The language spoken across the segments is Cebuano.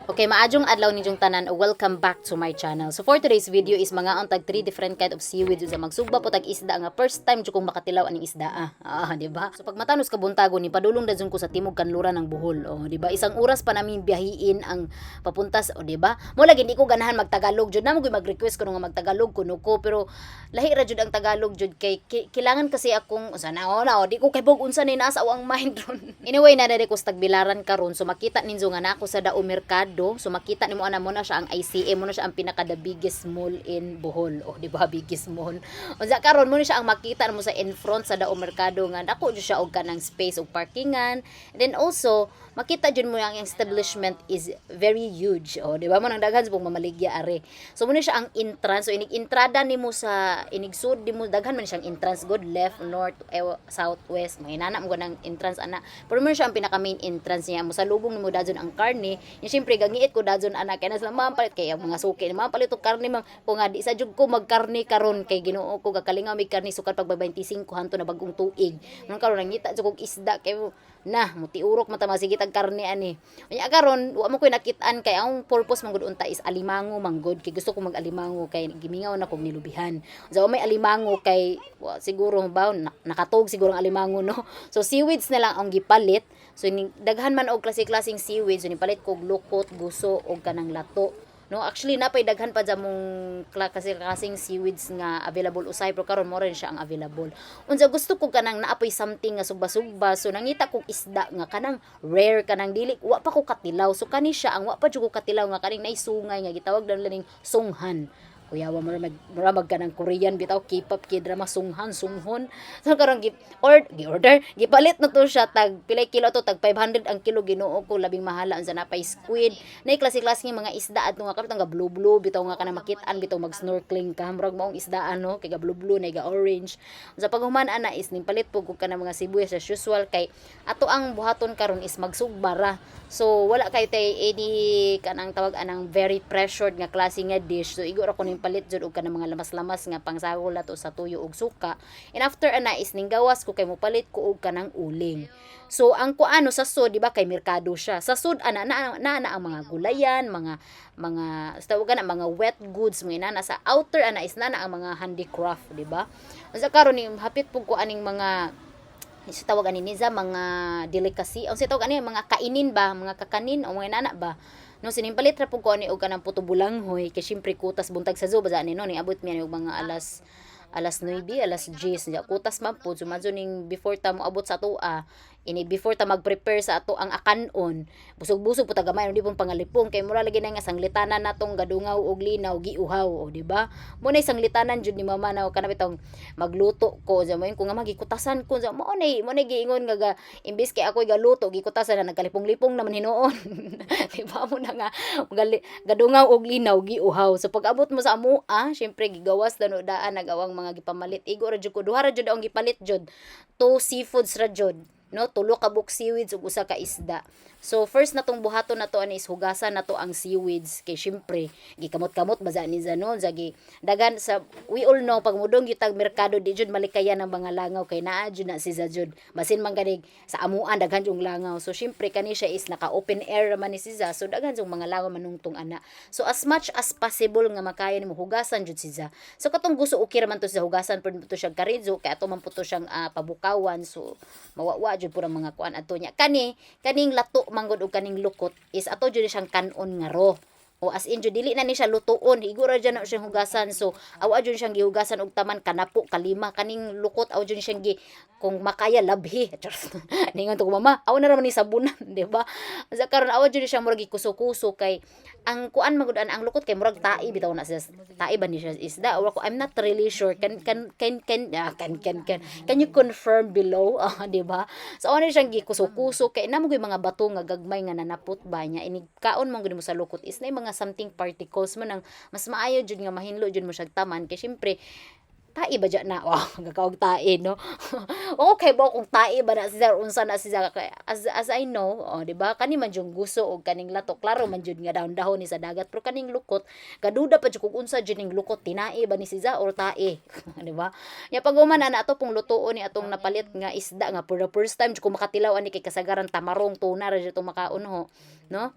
Okay, maayong adlaw ninyong tanan. Welcome back to my channel. So for today's video is mga tag three different kind of seaweeds sa magsugba po tag isda nga first time jud kong makatilaw aning isda ah. Ah, di ba? So pag matanos kabuntago ni padulong dayon ko sa timog kanluran ng Bohol. Oh, di ba? Isang oras pa namin biyahiin ang papunta sa, oh, di ba? Mo lagi di ko ganahan magtagalog jud na mo mag-request ko nga magtagalog kuno ko, pero lahi ra jud ang Tagalog jud kay kailangan kasi akong sana oh na oh, di ko kay bug unsa ni nasa ang mind ron. Anyway, na ko sa Tagbilaran karon, so makita ninyo nga na ako sa Dao Mercado. So makita nimo ana mo na siya ang ICM, mo na siya ang pinaka the biggest mall in Bohol. Oh, di ba, biggest mall? Unsa karon mo na siya ang makita mo sa in front sa Dao Mercado nga dako jud siya og kanang space og parkingan. And then also makita jud mo ang establishment is very huge. Oh, di ba, mo nang daghan sa mamaligya are. So mo na siya ang entrance. So inig entrada nimo sa inigsud nimo, daghan man siyang entrance good, left, north, south, west. Mga inana mo ng entrance ana. Pero mo na siya ang pinaka main entrance niya. Mo sa lubong nimo dadon ang karne. Yung syempre gangiit ko dadon ana kay na sila, "Ma'am, palit," kay ang mga suki, "Ma'am, palit og karne, ma'am." Ko nga di sa jud ko magkarne karon kay Ginoo ko, gakalingaw mig karne sukad pag 25 hanto na bagong tuig. Nang karon nangita jud kog isda kay na mutiurok man ta masigit ang karne ani. Unya karon wa mo koy nakit-an kay ang purpose man gud unta is alimango man gud kay gusto ko mag-alimango kay gimingaw na kog nilubihan. So may alimango kay wa, siguro ba nakatog siguro ang alimango, no. So seaweeds na lang ang gipalit. So ni, daghan man og klase-klaseng seaweeds, so nipalit kog lukot, guso og kanang lato. No, actually napay daghan pa dyan mong kasi kasing seaweeds nga available usay, pero karon mo rin siya ang available. Unsa gusto ko kanang naapoy something nga sugba-sugba, so nangita kog isda nga kanang rare, kanang dili wa pa ko katilaw. So kani siya ang wa pa jud ko katilaw nga kaning naisungay nga gitawag na ning sunghan. Kuya wa mura mag kanang Korean bitaw, K-pop, K-drama, sunghan, sunghon. So karon gi or gi order, gipalit na to siya tag pilay kilo to, tag 500 ang kilo. Ginoo ko, labing mahala. Unsa napay squid, nay klase-klase nga mga isda adto nga karon nga blue blue bitaw nga kanang makit-an bitaw mag snorkeling ka, murag maong isda ano kay ga blue blue nay ga orange. Unsa paghuman ana is nimpalit pud ko kanang mga sibuyas as usual kay ato ang buhaton karon is magsugba ra. So wala kay tay any kanang tawag anang very pressured nga klase nga dish, so igo ra ko ning palit jud og kanang mga lamas-lamas nga pangsagol nato sa tuyo ug suka. And after ana is ning gawas ko kay mopalit ko og kanang uling. So ang kuano sa sud, di ba, kay merkado siya sa sud ana na, na, na ang mga gulayan, mga tawag na mga wet goods, mga inana. Sa outer ana is na ang mga handicraft, di ba? Unsa karon ni hapit pug ko aning mga sa tawag ani niza mga delicacy, ang sa tawag ani mga kainin ba, mga kakanin o mga inana ba, no? Sinimpalit ra pug ko ani og kanang puto bulanghoy kay syempre kutas buntag sa zoo ba ani, no? Ni abot mi ani og mga alas alas 9, alas 10 nya kutas man pud. So madyo ning before ta moabot sa atoa ini, before ta mag-prepare sa ato ang akanon, busog-busog po ta gamay, di pong pangalipong kay mura lagi na nga sanglitanan natong gadungaw og linaw giuhaw. O di ba, mo na sanglitanan jud ni mama na kana bitong magluto ko sa mo ko nga magikutasan ko sa mo na giingon nga ga, imbis kay ako'y galuto, gikutasan na, nagkalipong-lipong naman hinuon, di ba? Mo na nga gadungaw og linaw giuhaw. So pag abot mo sa amoa, syempre gigawas na no daan nagawang mga gipamalit. Igo ra jud ko, duha ra jud ang gipalit jud, two seafoods ra jud, no? Tulo ka buok seaweeds ug usa ka isda. So first na tong buhaton na to ani is hugasan na to ang seaweeds kay syempre gikamot-kamot ba ni no zagi dagan sa we all know pag mudong gyud merkado, di jud malikayan ang mga langaw kay naa jud na si jud basin man ganig sa amuan daghan yung langaw. So syempre kani siya is naka open air man ni siya, so daghan yung mga langaw manungtong ana. So as much as possible nga makaya nimo, hugasan jud siya. So katong gusto, okay ra man to sa hugasan pero to siya karizo kay ato man po to siyang pabukawan, so mawawa jud pud ang mga kuan adto niya. Kani kaning lato manggod og kaning lukot is ato jud siyang kanon nga raw. O as in jud dili na ni siya lutuon, igo ra jud na siyang hugasan. So awa jud siyang gihugasan og taman, kanapo kalima kaning lukot, aw jud siyang gi kung makaya labhi. Charos. Ningon to ko, "Mama, aw na ra man ni sabunan," di ba? Sa karon awa jud siya murag gikuso-kuso kay ang kuan magud ang lukot kay murag tai bitaw na siya, tai ba ni siya isda or ko, I'm not really sure. Can can can can ah, can can can can you confirm below? Ah, di ba? So ano siyang gikuso-kuso kay namo gyud mga bato nga gagmay nga nanapot ba niya. Inig kaon man gud mo sa lukot is na mga something particles mo nang mas maayo jud nga mahinlo jud mo siya taman kay syempre tai ba dyan na. Wow, gakaog tae, no? Okay ba kung tae ba na siya unsa na siya kay as I know, oh, di ba, kani man jud guso og kaning lato, klaro man jud nga dahon-dahon ni sa dagat, pero kaning lukot kaduda pa jud kung unsa jud ning lukot, tinae ba ni siya or tae, di ba? Nya pag human ana ato pong lutuon ni atong napalit nga isda nga for the first time jud ko makatilaw ani kay kasagaran tamarong, tuna ra jud itong makaon ho, no?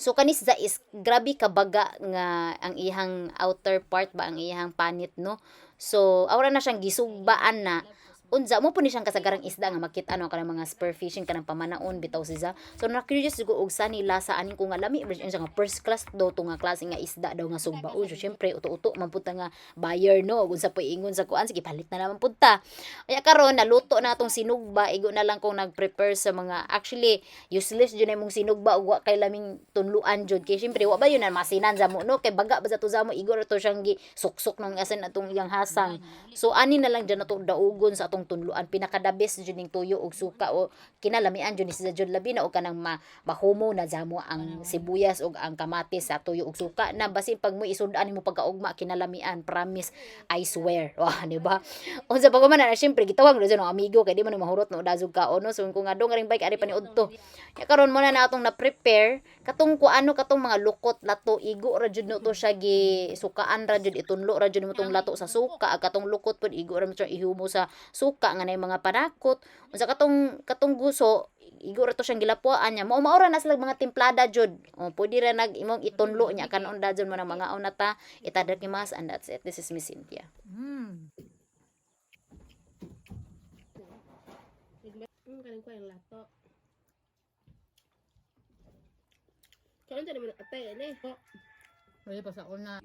So kanis sa is grabe kabaga nga ang iyang outer part ba, ang iyang panit, no. So awra na siyang gisugbaan na. Unsa mo po ni siyang kasagarang isda nga makita, no, kanang mga spear fishing, kanang pamanaon bitaw siya. So na curious ko og sa nila sa aning ko nga lami ba siya nga first class daw to nga klase nga isda daw nga sugba. So syempre uto-uto man pud ta nga buyer, no, ug unsa pa ingon sa kuan, sige, palit na naman pud ta. Kaya karon naluto na atong sinugba, igo na lang kong nag-prepare sa mga, actually useless jud na imong sinugba ug wa kay laming tunluan jud, kay syempre wa ba yun na masinan sa mo, no, kay baga ba sa to sa mo, igo ra to siyang gi suksok ng asan atong iyang hasang. So ani na lang dyan ato daugon sa atong tunluan. Pinaka the best jud ning tuyo og suka o kinalamian jud ni siya jud, labi na og kanang mahumo na jamo ang sibuyas og ang kamatis sa tuyo og suka na, basin pag mo isud-an nimo pagkaugma, kinalamian, promise, I swear. Wah, di ba? Unsa pa ko man na, syempre gitawag ra jud ang amigo kay di man mahurot no dazog kaon, no. So kung nga dong ring bike ari pa ni udto. Ya karon mo na atong na prepare katong kuano, katong mga lukot lato, igo ra jud no to siya gi sukaan ra jud, itunlo ra jud mo tong lato sa suka. Katong lukot pud igo ra mo siya ihumo sa suka nga nay mga panakot. Unsa katong guso, igo ra to siyang gilapuan niya. Mao maora na sila mga timplada jud. O pwede ra nag imong itunlo niya kanon da jud mo nang mga una ta itadakimas, and that's it. This is Miss Cynthia. Kaning ko yung lato. Karon dyan naman ate, ini. Pwede pa sa una.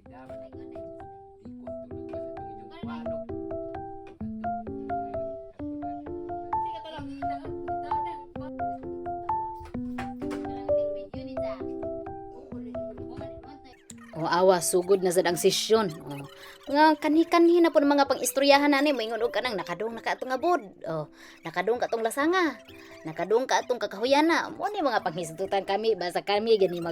O awa, sugod na sad ang sesyon. O, mga kanhi-kanhi na po ng mga pang-istoryahan na ni, moingon og kanang nakadong na ka atong abod. O, nakadong ka atong lasanga. Nakadong ka atong kakahuyana. Mo ni mga panghisgutan kami, basta kami gani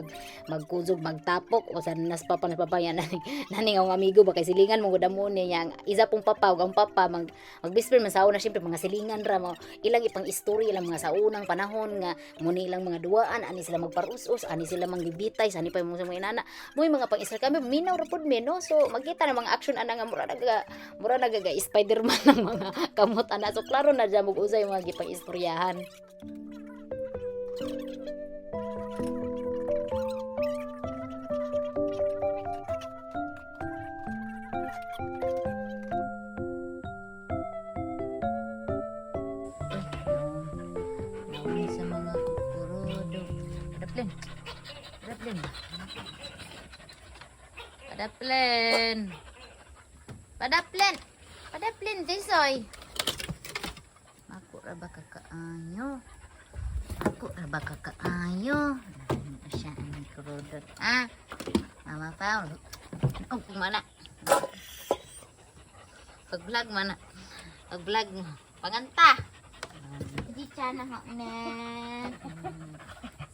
magkuzog, magtapok o sa nas papa na papa yan nani nani nga akong amigo ba kay silingan mo gud mo ni yang isa pong papa ug ang papa mag man sa una, syempre mga silingan ra mo ilang ipang istorya ilang mga sa unang panahon nga mo ni ilang mga duwaan ani sila magparus-us, ani sila manggibitay ani pa mo sa mga inana mo yung mga pang-istorya kami, minaw ra pud mi, no. So magkita na mga action ana nga mura nagaga Spiderman ang mga kamot ana. So klaro na dyan mag usay yung mga gipang-istoryahan. Sa mga kukurodo. Daplin. Daplin. Padaplin. Padaplin. Padaplin, Tisoy. Ako ra ba kakaayo? Ako ra ba kakaayo? Ano siya ang kurodot? Ah, Mama Paul. Oh, kumana. Pag-vlog man na. Pag-vlog. Panganta. Di siya na ho na.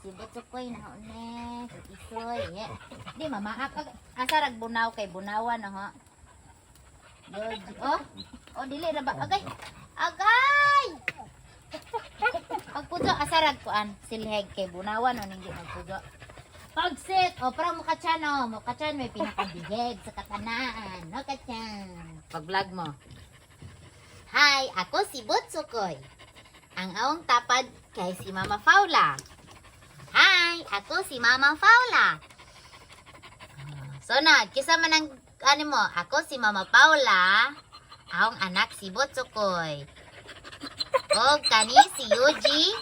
Si Butsukoy na ho na. Si Isoy. Yeah. Di mama, asa rag bunaw kay bunawan na ho. George. Oh. Oh, dili ra ba? Agay. Agay! Pagpujo asa rag kuan silheg kay bunawan o hindi magpujo. Pagsit. Oh, parang mukha chan oh. Mukha chan may pinakabiheg sa katanaan. No, kachan. Pag-vlog mo. Hi, ako si Butsukoy. Ang awang tapad kay si Mama Faula. Hi, ako si Mama Faula. So na, kisa man ang ano mo, ako si Mama Paula, awang anak si Butsukoy. O kani si Yuji,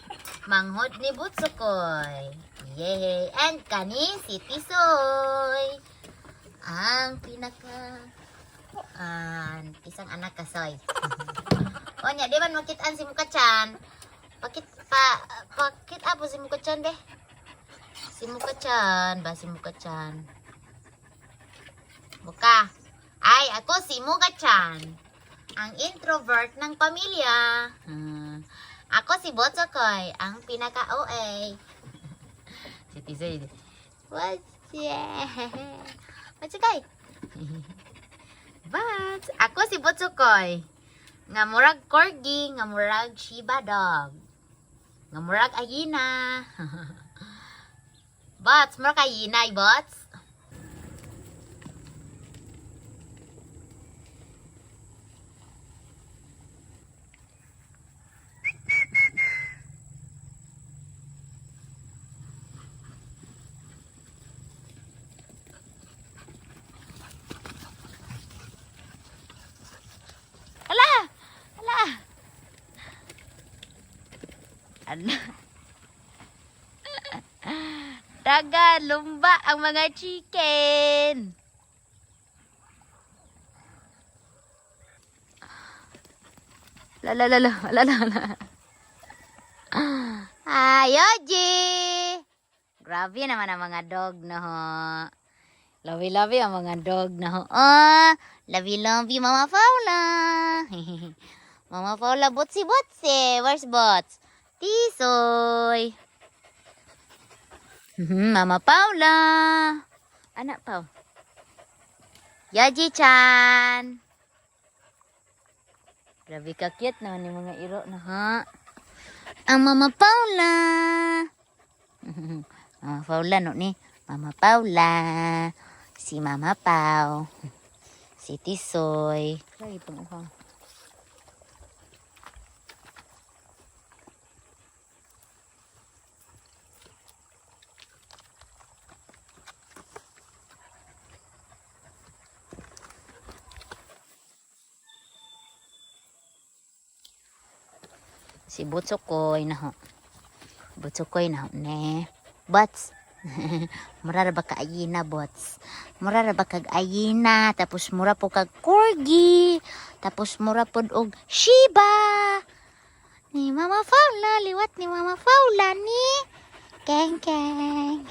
manghod ni Butsukoy. Yay! And kani si Tisoy. Ang pinaka isang anak kasoy. O nya, di man makitaan si Mukachan. Pakit pa pakit apo si Mukachan be. Si Mukachan ba si Mukachan. Muka. Ay, ako si Mukachan. Ang introvert ng pamilya. Ako si Botsokoy, ang pinaka-OA. Si Tisoy. What's yeah? Botsokoy. But, ako si Botsokoy. Nga murag corgi, nga murag Shiba dog. Nga murag ayina. Bots, murag ayina, bots. Ano? Daga, lumba ang mga chicken. La la la la la la la. Ay, Oji! Grabe naman ang mga dog no ho. Labi-labi ang mga dog na ho. Oh, labi-labi Mama Paula. Mama Paula, botsi botsi. Where's Bots? Tisoy. Mama Paula. Anak Pau. Yaji-chan. Grabe ka cute naman yung mga iro na ha. Ang Mama Paula. Mama Paula no ni. Mama Paula. Si Mama Pau. Si Tisoy. Lagi pang uhaw. Si Butsukoy na ho. Butsukoy na ho ne. Bots. Mura ra ba ka ayina, bots? Mura ra ba kag ayina? Tapos mura po kag corgi. Tapos mura pod og Shiba. Ni Mama Paula, liwat ni Mama Paula ni. Keng keng.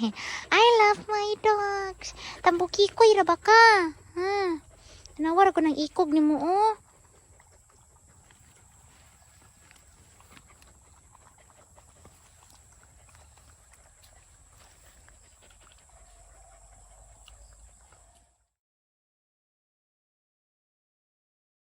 I love my dogs. Tambukikoy ra ba ka? Ha? Tinawar ko ng ikog ni mo oh.